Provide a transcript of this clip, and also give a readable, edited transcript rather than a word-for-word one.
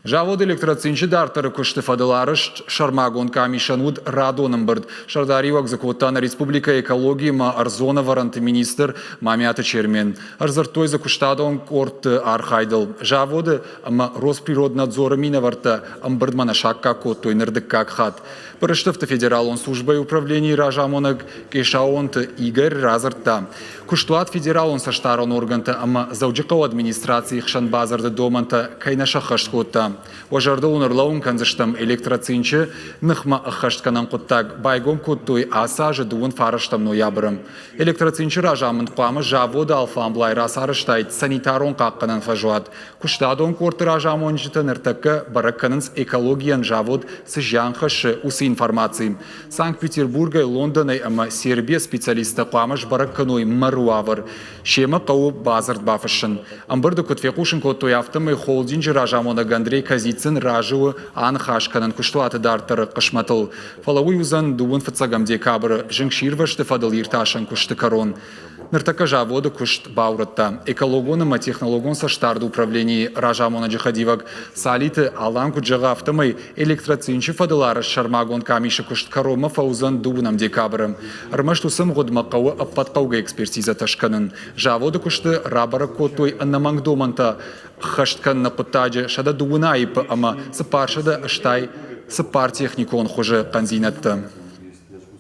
Завод Электроцинчы дарддӕры куысты фӕдыл арӕзт сӕрмагонд къамисӕн уыд радон ӕмбырд. Сӕрдариуӕг дзы кодта нӕ республикӕйы экологи ӕмӕ ӕрдзон ӕвӕрӕнты министр Мамиаты Чермен. Ӕрдзырдтой дзы куыстадон къордты архайдыл. Заводы ӕмӕ Росприроднадзоры минӕвӕрттӕ ӕмбырдмӕ нӕ саккаг кодтой ныр дыккаг хатт. Пъырыстыфты федералон службӕйы управленийы разамонӕг Къесаонты Игорь радзырдта, куыстуат федералон цӕстдарӕн органтӕ ӕмӕ Дзӕуджыхъӕуы администрацийы хсӕн бадзырды домӕнтӕ кӕй нӕ сӕххӕст кодта. Уӕ зӕрдыл уын ӕрлӕууын кӕндзыстӕм, Электроцинчы ныхмӕ ӕххӕстгӕнӕн хъуыддаг байгом кодтой ацы азы дыууын фарӕстӕм ноябры. Электроцинчы разамынд хъуамӕ заводы алфамблай рацарӕзтаид санитарон хъахъхъӕнӕн фӕзуат. Куыстадон къордты разамонджытӕ ныртӕккӕ бӕрӕг кӕнынц экологийӕн завод цы зиан хӕссы, уыцы информаци. Санкт-Петербургӕй, Лондонӕй ӕмӕ Сербийӕ специалисттӕ хъуамӕ сбӕрӕг кӕной мэры уавӕр. Семӕ хъӕуы бадзырд бафыссын. Ӕмбырды куыд фехъусын кодтой, афтӕмӕй холдинджы разамонӕг Андрей Козицын разы у аныхас кӕнын куыстуаты дарддӕры хъысмӕтыл. Фӕлӕ уый уыдзӕн дыууын фыццӕгӕм декабры зынгсирвӕзты фӕдыл иртасӕн куысты кӕрон. Ныртӕккӕ заводы куыст баурӕдта. Экологон ӕмӕ технологон цӕстдарды управленийы разамонӕджы хӕдивӕг Салиты Алан куыд зӕгъы, афтӕмӕй Электроцинчы фӕдыл арӕзт сӕрмагонд къамисы куыст кӕронмӕ фӕуыдзӕн дыууынӕм декабры. Ӕрмӕст уыцы ӕмгъуыдмӕ хъӕуы ӕппӕт хъӕугӕ экспертизӕтӕ скӕнын. Заводы куысты рабӕрӕг кодтой ӕнӕмӕнг домӕнтӕ ӕххӕст кӕныны хъуыддаджы 109 аиппы ӕмӕ 484 техникон хуызы хъӕндзинӕдтӕ.